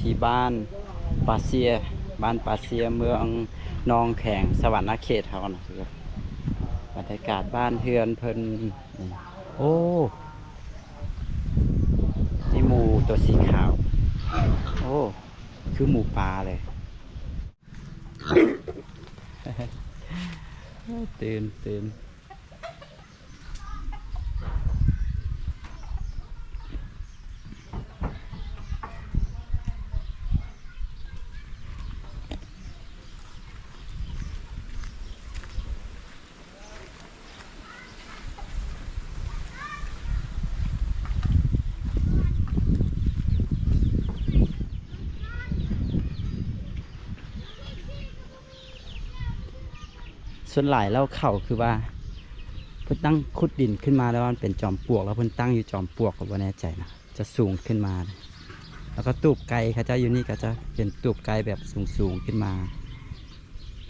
ທີ່ບ້ານປາເຊຍ ບ້ານປາເຊຍ ເມືອງໜອງແຂງ ສະຫວັນນະເຂດເຮົານະ. ບັນຍາກາດບ້ານເຮືອນເພິ່ນ ໂອ້ ມີໝູຕົວສີຂາວ ໂອ້ ຄືໝູປ່າເລີຍ. ຕື່ນ ຕື່ນ. ສ່ວນຫຼາຍແລ້ວເຂົາຄືວ່າເພິ່ນຕັ້ງຂຸດດິນຂຶ້ນມາ ແລ້ວມັນເປັນຈອມປວກ ແລ້ວເພິ່ນຕັ້ງຢູ່ຈອມປວກ ກໍບໍ່ແນ່ໃຈນະ ຈະສູງຂຶ້ນມາ. ແລ້ວກໍຕູບໄກ່ເຂົາເຈົ້າຢູ່ນີ້ ເຂົາເຈົ້າເປັນຕູບໄກ່ແບບສູງໆຂຶ້ນມາ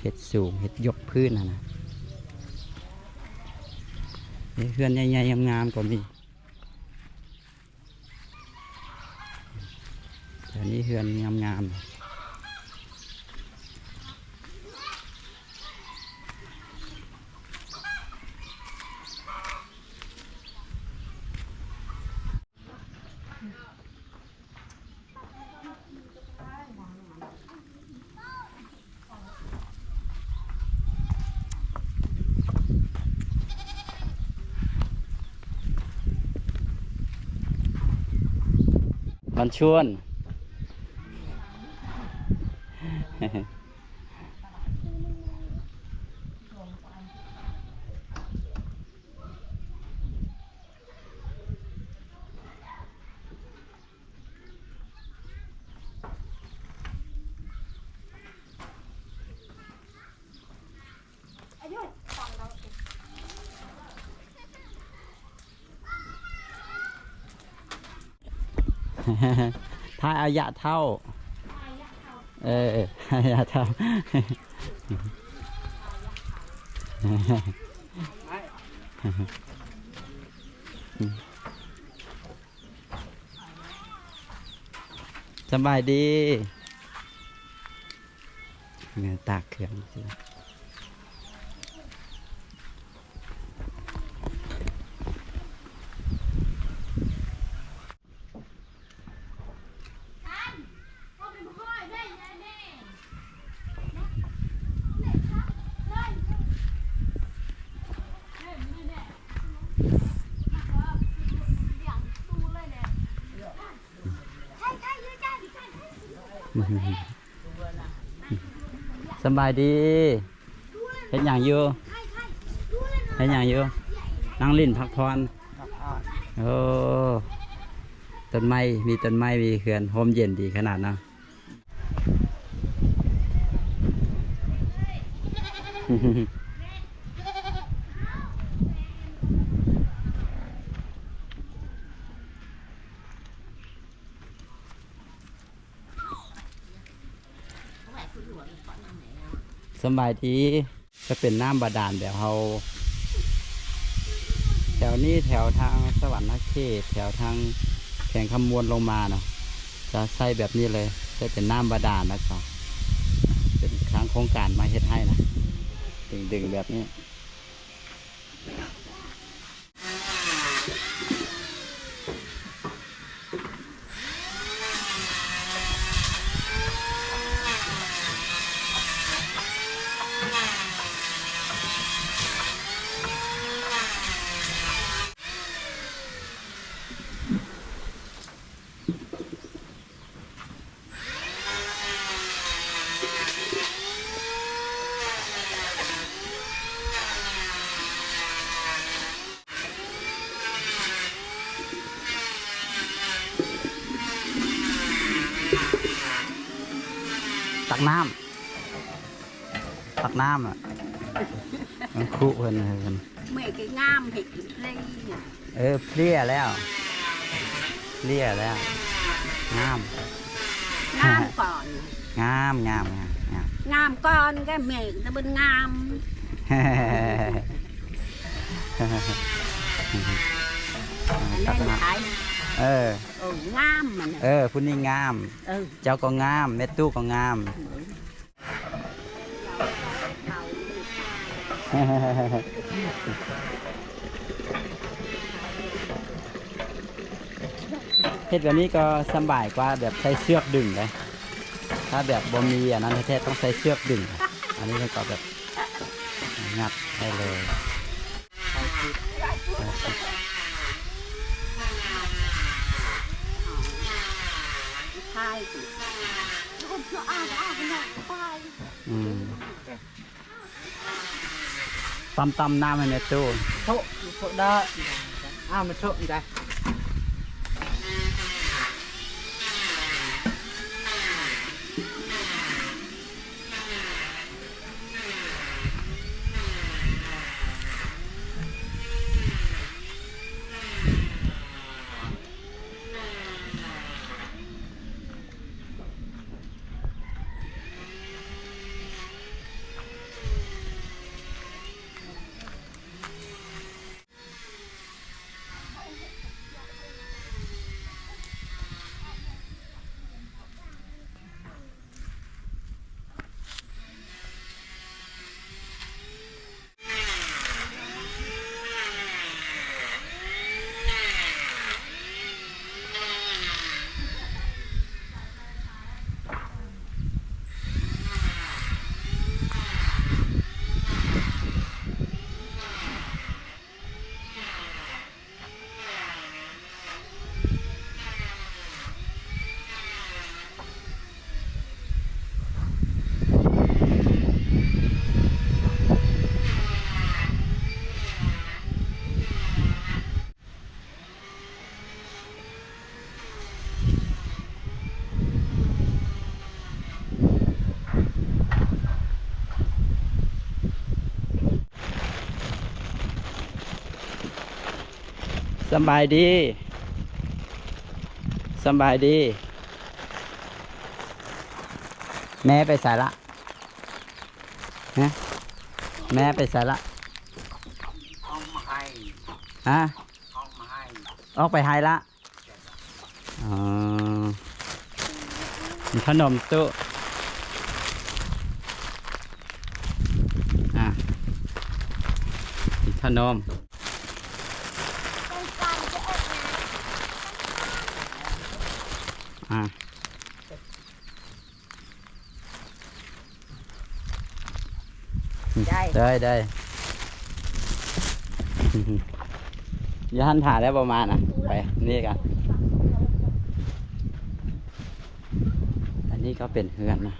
ເຮັດສູງ ເຮັດຍົກພື້ນຫັ້ນນະ. ເຮືອນໃຫຍ່ໆງາມໆກໍມີ. ແຖວນີ້ເຮືອນງາມໆ. ມັນຊວນ. ຖ່າຍອາຍະເຖົ້າ ເອີ ອາຍະເຖົ້າ. ສະບາຍດີ. ແມ່ນຕາກເຄື່ອງ. ສະບາຍດີ. ເຮັດຫຍັງຢູ່? ເຮັດຫຍັງຢູ່? ນັ່ງຫຼິ້ນພັກຜ່ອນ. ໂອ້ ຕົ້ນໄມ້ ມີຕົ້ນໄມ້ ມີເຮືອນ ຮົ່ມເຢັນດີຂະໜາດເນາະ. ສະບາຍດີ. ຈະເປັນນ້ຳບາດານແບບເຮົາ ແຖວນີ້ແຖວທາງສະຫວັນນະເຂດ ແຖວທາງແຂວງຄຳມ່ວນລົງມາເນາະ ຈະໃຊ້ແບບນີ້ເລີຍ ໃຊ້ເປັນນ້ຳບາດານ ແລ້ວກໍເປັນທາງໂຄງການມາເຮັດໃຫ້ນະ ດຶງໆແບບນີ້. ຕັກນ້ຳ ຕັກນ້ຳ ອະ ມັນຄຸເພິ່ນ ເພິ່ນ ເມື່ອຍກໍງາມເຮັດເລີຍ. ເອີ ເພຍແລ້ວ ເພຍແລ້ວ ງາມ ງາມກ່ອນ ງາມ ງາມ ງາມ ງາມ ງາມກ່ອນ ກໍແມ່ນຕະເບິ່ງງາມ ແມ່ນໄປ. ເອີ ເອີ ງາມມັນນະ ເອີ ຜູ້ນີ້ງາມ ເອີ ເຈົ້າກໍງາມ ແມ່ຕູ້ກໍງາມ. ເຮັດແບບນີ້ກໍສຳບາຍກວ່າແບບໃຊ້ເຊືອກດຶງເດ້. ຖ້າແບບບໍ່ມີອັນນັ້ນແທ້ໆ ຕ້ອງໃຊ້ເຊືອກດຶງ. ອັນນີ້ເພິ່ນກໍແບບງັດໄດ້ເລີຍ. ອືມ ຕຳໆນ້ຳໃຫ້ແມ່ຕູ້. ໂທະ ໂທະດາ ອ້າວ ມາໂທະໄດ້. ສຳບາຍດີ ສຳບາຍດີ. ແມ່ໄປໃສລະ? ຮະ? ແມ່ໄປໃສລະ? ອອກມາໄຮ່. ຮະ? ອອກມາໄຮ່. ອອກໄປໄຮ່ລະ? ອໍ ມີຂະໜົມຕູ້ ອ່າ ມີຂະໜົມ ອ່າ. ໄດ້ ໄດ້ ໄດ້ ຢ່າຫັນຖ້າແລ້ວບໍ່ມານະ ໄປນີ້ກະ ອັນນີ້ກໍເປັນເຮືອນນະ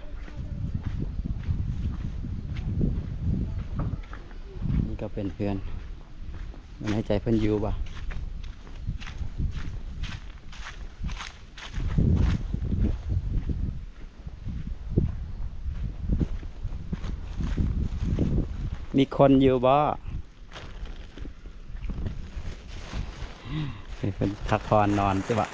ນີ້ກໍເປັນເຮືອນ ໃນໃຈເພິ່ນຢູ່ບໍ່? ມີຄົນຢູ່ບໍ່? ເພິ່ນພັກຜ່ອນນອນຕິວະ?